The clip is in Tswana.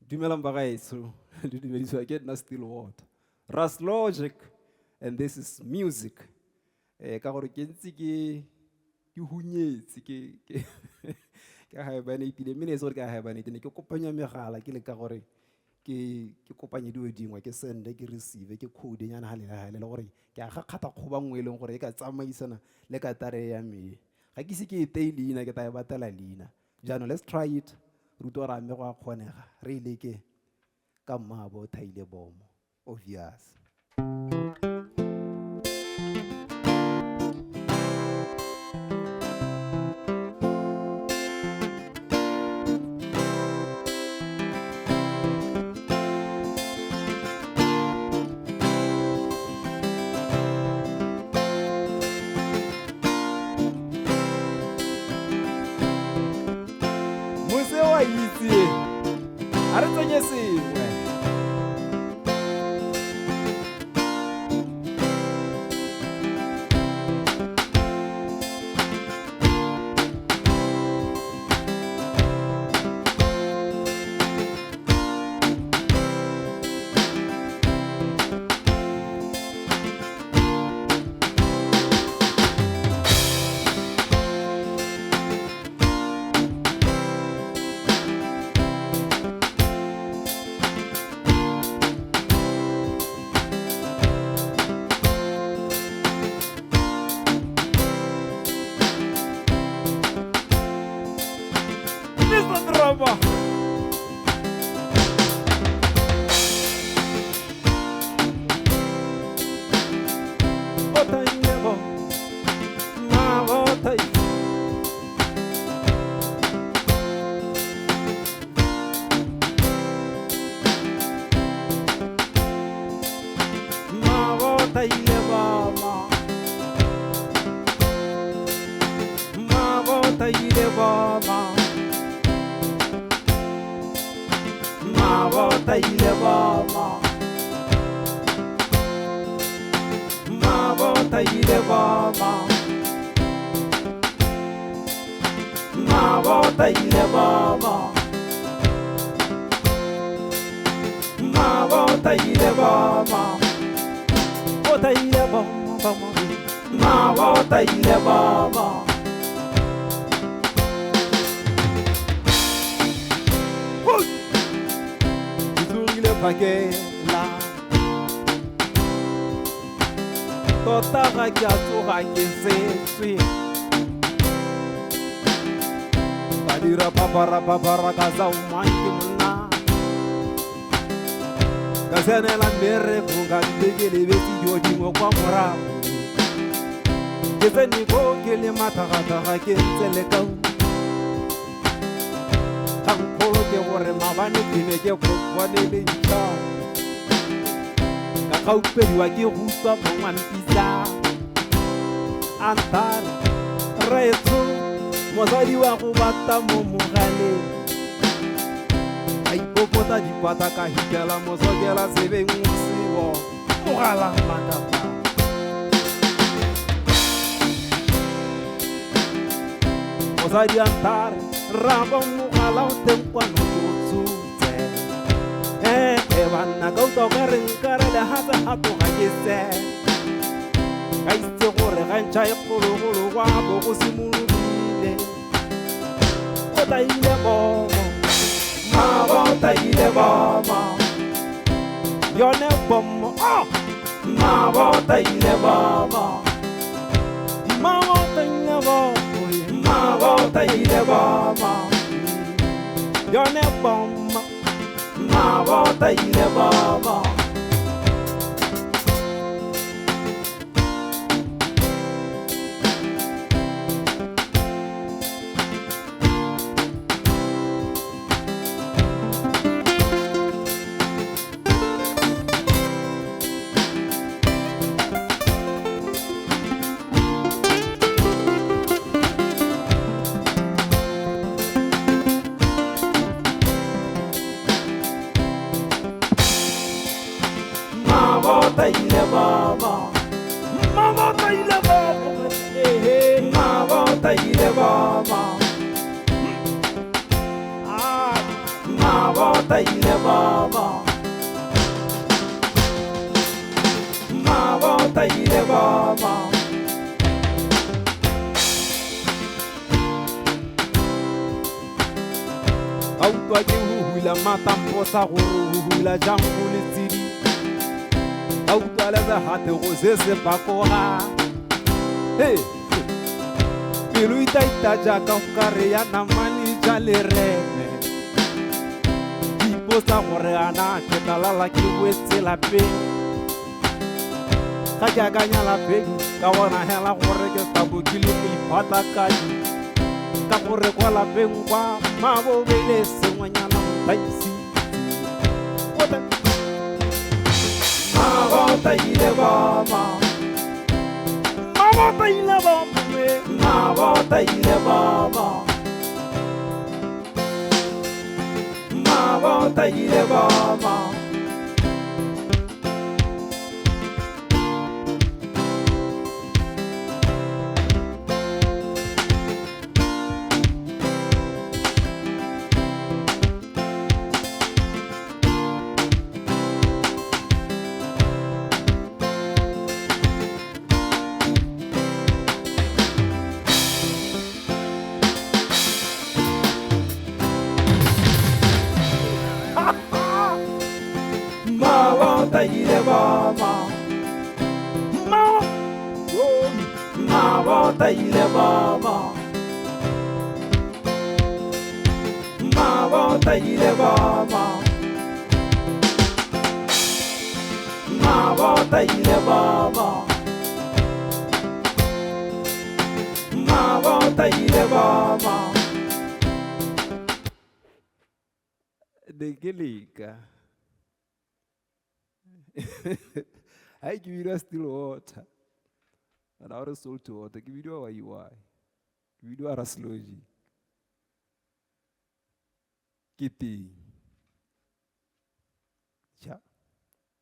Dumelang bagaetsho, le dumedisiwa ke nna Stillwater. Ras Logic, and this is music. Ka gore ke ntse ke hunyetse, ke hibernate-ile, mme ne e se gore ke hibernate, ne ke kopanya megala, ke leka gore ke kopanye dilo dingwe, ke sende, ke receive, ke code nyana hale le hale, le gore ke aga kgatakgoba nngwe e leng gore e ka tsamaisana le katare ya me. Ga ke ise ke e teye leina, ke tla e batela leina. Jaanong let's try it, re utlwa gore a mme go a kgonega, re e leke ka mmaabo o thaile bomo, obvious. Mose wa itse, a re tsenye sengwe. Mr. Drummer. Otanyebo, ma otai. Ma otaile ba ma. Ma otaile ba ma. Ma otaile ba ma. Ma otaile ba ma. Ma otaile ba ma. Ma otaile ba ma. Otaile ba ma ma. Ma otaile ba ma. Ke tsogile phakela, tota ga ke a tsoga ke setswe. Ka dira phapara phapara ka sa omang ke monna. Ka tsenela mmereko ka ntse ke lebetse dilo dingwe kwa morago. Ke tsene ko ke le mathagatlhaga ke ntse le kau. Kgangkgolo ke gore maabane ke ne ke kopane le ntšha. Ka kgaupediwa ke go utlwa mongwe a mpitsa. A nthare, rraetsho, mosadi wa go bata mo mogaleng. Ka ipopota dipata ka hitlhela mosokela tsebeng o seo, mogala makapa. Mosadi a nthare, rraabo mogala o teng kwano ke o tshotse. Banna ka utlwa o ka re nkare lehatsa gato ga ke se. Ka itse gore ga ntšha e kgologolo gwa bo go simologile. O taile bomo, mmaabo o taile bomo. Yone bomo, oh! Mmaabo o taile bomo. Mmaabo o taile bomo, mmaabo o taile bomo. Yone bomo, mmaabo o taile bomo. Mama baba, mama taile baba, eh mama taile baba, ah mama. Mabota ile baba. Mabota ile baba. Ka utlwa ke huhula matamposa gore huhula jang go le tshedi. Ka utlwa le sehate go se se bakoga. Hey! Pelo itaita jaaka kare ya namane ja lereme. Ke ipotsa gore ana ke tla lala ke boetse lapeng. Ga ke akanya lapeng ka bona hela gore ke tla bo ke le moiphatakadi. Ka gore kwa lapeng kwa mabo beile sengwenyana ntaisitse. Mabota ile baba. Mabota ile baba. Mabota ile baba. Mabota ile baba. Mabota ile baba. Mabota ile baba. Mabota ile baba. Mabota ile baba. Mabota ile baba. Ne ke leka. Hai ke bidiwa still water. Ana ore salt water ke bidiwa YY. Ke bidiwa Raslogy. Ke teng. Cha.